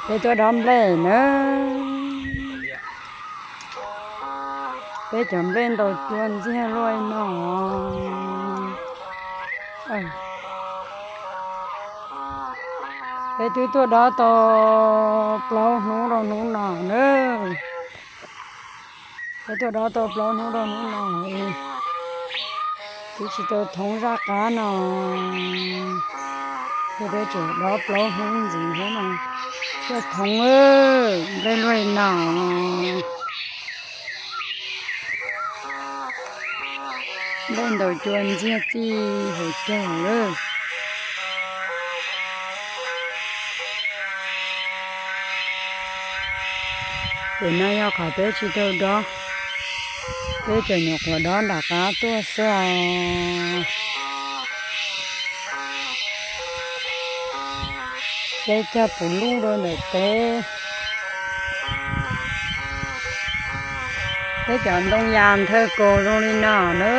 ເປັນຕົວດອມເບລເນີ. ເປັນຈຳເປັນໂຕຈວນຊິໃຫ້ລວຍໜໍ. ເອີ ເປັນຕົວດອໂຕເປົ່າໜູໂຕໜູໜໍເນີ. ເປັນຕົວດອໂຕເປົ່າໜູໂຕໜູໜໍເອີ. ເປັນຊິໂຕຖົງຈາການອ ເປັນໂຕດອເປົ່າໜູຈິງເຫັນນະ. ເຈົ້າຖົງເອີ ໄດ້ລວຍໜໍ. ເຫຼັ້ນໂດຍຈວນເຈຍຈີ່ຫົວແກ້ວເລີ. ເປັນນາຍອກຂອງເປຈິໂຕດອ ເປຈະຍົກຫົວດອນດາກາຕົວເສືອ. ເຈຈະປູລູໂດນເດເຕ ເຈຈອນດົງຢານເທີໂກໂລລີນາເນີ.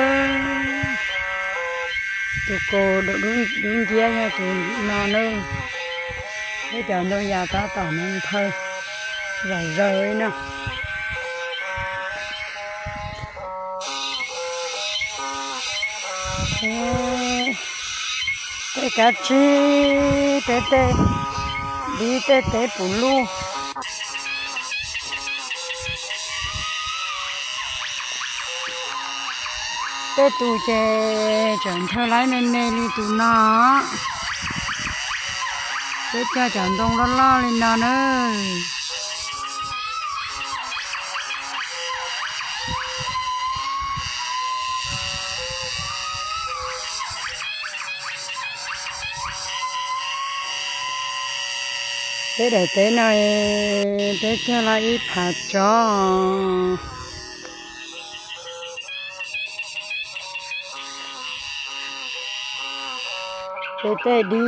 ຕູໂກດຸນ ດຸນເຈຍຍາຕູນາເນີ. ເຈຈອນດົງຢາຕາຕາມັນເທີໃຫຍ່ເລີຍນະ. ເອີ ເຕກາຈີ ເຕເຕ ດີເຕເຕປູລູ ເຕຕູເຈ ຈອນເທີໄລແມ່ນແມ່ລີຕູນາ ເຕຈອນດົງລໍໆລີນາເນີ. ເຕໄດເຕໜ້ອຍ ເຕເຈລາອີຜາຈອ ເຕເຕດີ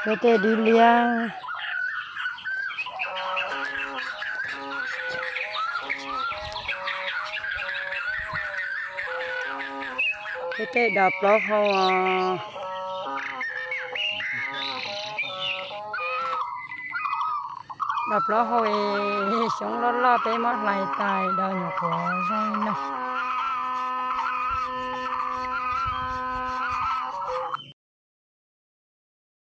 ເຕເຕດີເລຍ ເຕເຕດອບໂລໂຮ ດອບໂລໂຮເອ ຊົງລໍໆ ເປມອດໄລຕາຍ ດອຍຫົວໄຊນະ.